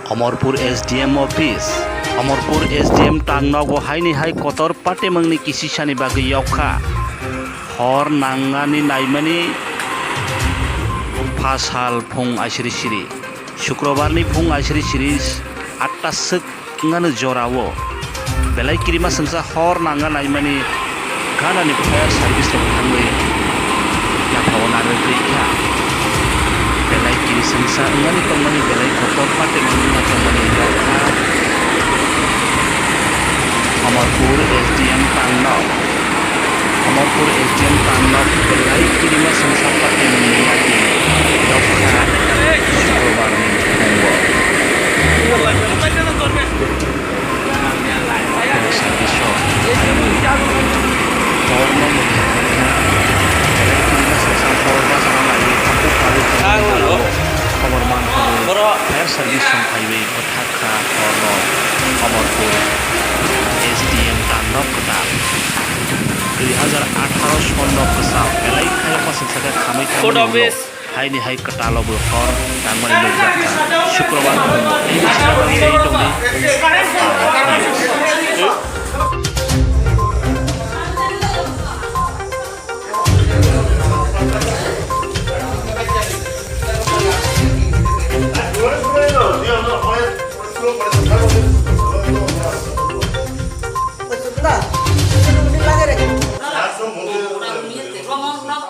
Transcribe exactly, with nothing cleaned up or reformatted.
Omorpur S D M office. Omorpur S D M tangnogo haini hai kotor patemwngni kisisani bagwi yokha. Hor nangani naimani phasal phung aisiri siri. Shukrobarni phung aisiri siri atta swk wngano jorao. Belai kirima swngsa hor nanga naimani ganani fire service rok thangwi yaphao narwk rikha. Belai kiri swngsa wngani tongmani belai kotor patemwng wngna tongmani yokha. Amarpur S D M tangno. Amarpur S D M tangno belai kirima swngsa patemwngni yati yokha. Shukrobarni phungo. Fire service rok phaiwi horno mwthangmani belai kirima swngsa hor bachana naiwi haphuk harwi tongmani dalao khobor manphano fire service rok phaiwi bwthak kha horno Amarpur S D M tangno kwtal. Dui hazar atharo sonno kwcham belai khaiyokma swngsa khe khamwi tangmani ulo. Haini hai kwtalo bo hor tangmani nukjak kha. Shukrobar phungo tei bisina bagwi tei tongdi.